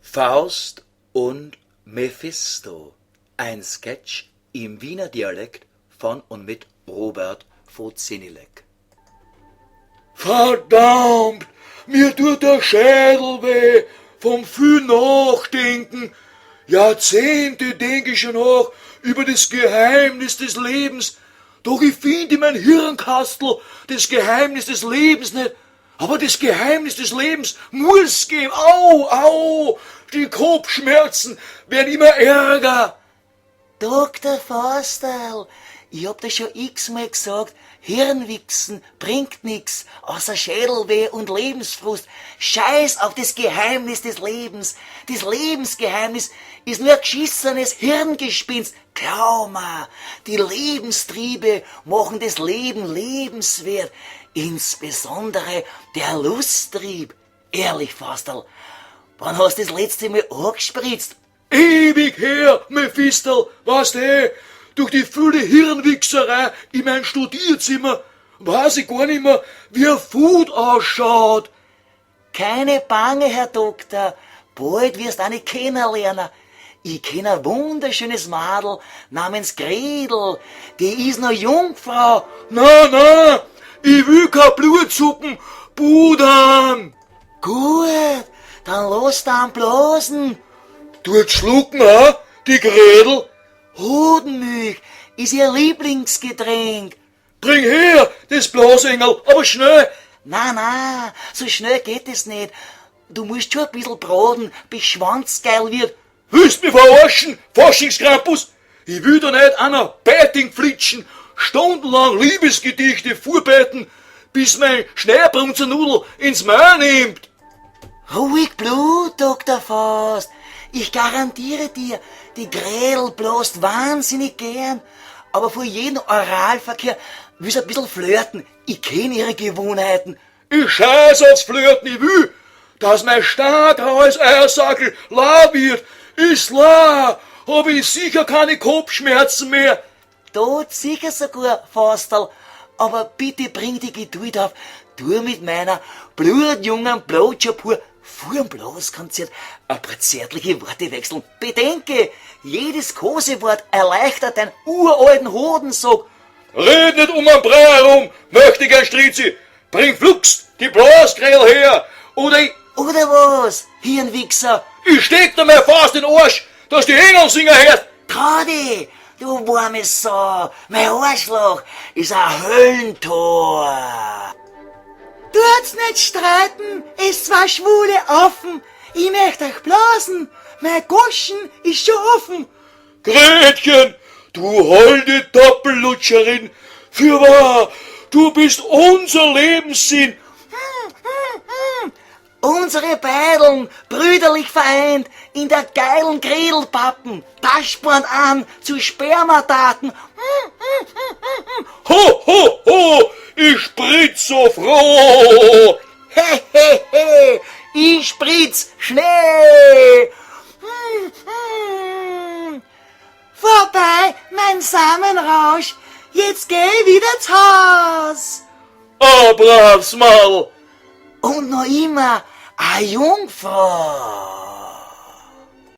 Faust und Mephisto. Ein Sketch im Wiener Dialekt von und mit Robert Vozenilek. Verdammt, mir tut der Schädel weh vom viel Nachdenken. Jahrzehnte denk ich schon nach über das Geheimnis des Lebens. Doch ich find in mein Hirnkastel das Geheimnis des Lebens nicht. Aber das Geheimnis des Lebens muss geben. Au, au, die Kopfschmerzen werden immer ärger. Dr. Faustl, ich hab dir schon x-mal gesagt, Hirnwichsen bringt nix, außer Schädelweh und Lebensfrust. Scheiß auf das Geheimnis des Lebens. Das Lebensgeheimnis ist nur ein geschissenes Hirngespinst. Glaub mir, die Lebenstriebe machen das Leben lebenswert. Insbesondere der Lusttrieb. Ehrlich, Faustl, wann hast du das letzte Mal angespritzt? Ewig her, Mephistel, weißt eh, durch die viele Hirnwichserei in mein Studierzimmer weiß ich gar nicht mehr, wie ein Food ausschaut. Keine Bange, Herr Doktor, bald wirst eine kennenlernen. Ich kenn ein wunderschönes Madel namens Gretel, die ist noch Jungfrau. Na, na, ich will kein Blutsuppen, Budam. Gut, dann lass da blasen. Tut schlucken, ha, die Gretel? Hodenmilch ist ihr Lieblingsgetränk. Bring her, das Blasengel, aber schnell. Na, na, so schnell geht es nicht. Du musst schon ein bisschen braten, bis schwanzgeil wird. Willst mich verarschen, Faschingskrampus? Ich will da nicht einer Beiting flitschen, stundenlang Liebesgedichte vorbeiten, bis mein Schneebrunzernudel ins Maul nimmt. Ruhig Blut, Dr. Faust. Ich garantiere dir, die Gretel blast wahnsinnig gern. Aber vor jedem Oralverkehr will sie ein bisschen flirten. Ich kenn ihre Gewohnheiten. Ich scheiß aufs Flirten, ich will, dass mein starkraues Eiersackel lau wird. Ist lau, hab ich sicher keine Kopfschmerzen mehr. Tot sicher sogar, Faustl. Aber bitte bring die Geduld auf. Tu mit meiner blutjungen Blowjob-Hure vor dem Blaskonzert ein paar zärtliche Worte wechseln. Bedenke, jedes Kosewort erleichtert deinen uralten Hodensack. Red nicht um den Brei herum, möchte gern Strizi. Bring flugs die Blasgräl her, oder ich... Oder was, Hirnwichser? Ich steck dir mir fast den Arsch, dass die Engelsinger hörst. Trau dich, du warme Sau, mein Arschloch ist ein Höllentor. Tut's nicht streiten, es zwei Schwule offen. Ich möcht euch blasen, mein Goschen ist schon offen. Gretchen, du holde Doppellutscherin, fürwahr, du bist unser Lebenssinn. Unsere Beideln, brüderlich vereint, in der geilen Gredelpappen, das spornt an zu Spermataten. Ho, ho, ho, ich spritz so froh. He, he, he, ich spritz schnell. Vorbei, mein Samenrausch, jetzt geh ich wieder zu Haus. Ah, bravs Madel. Und noch immer a Jungfrau.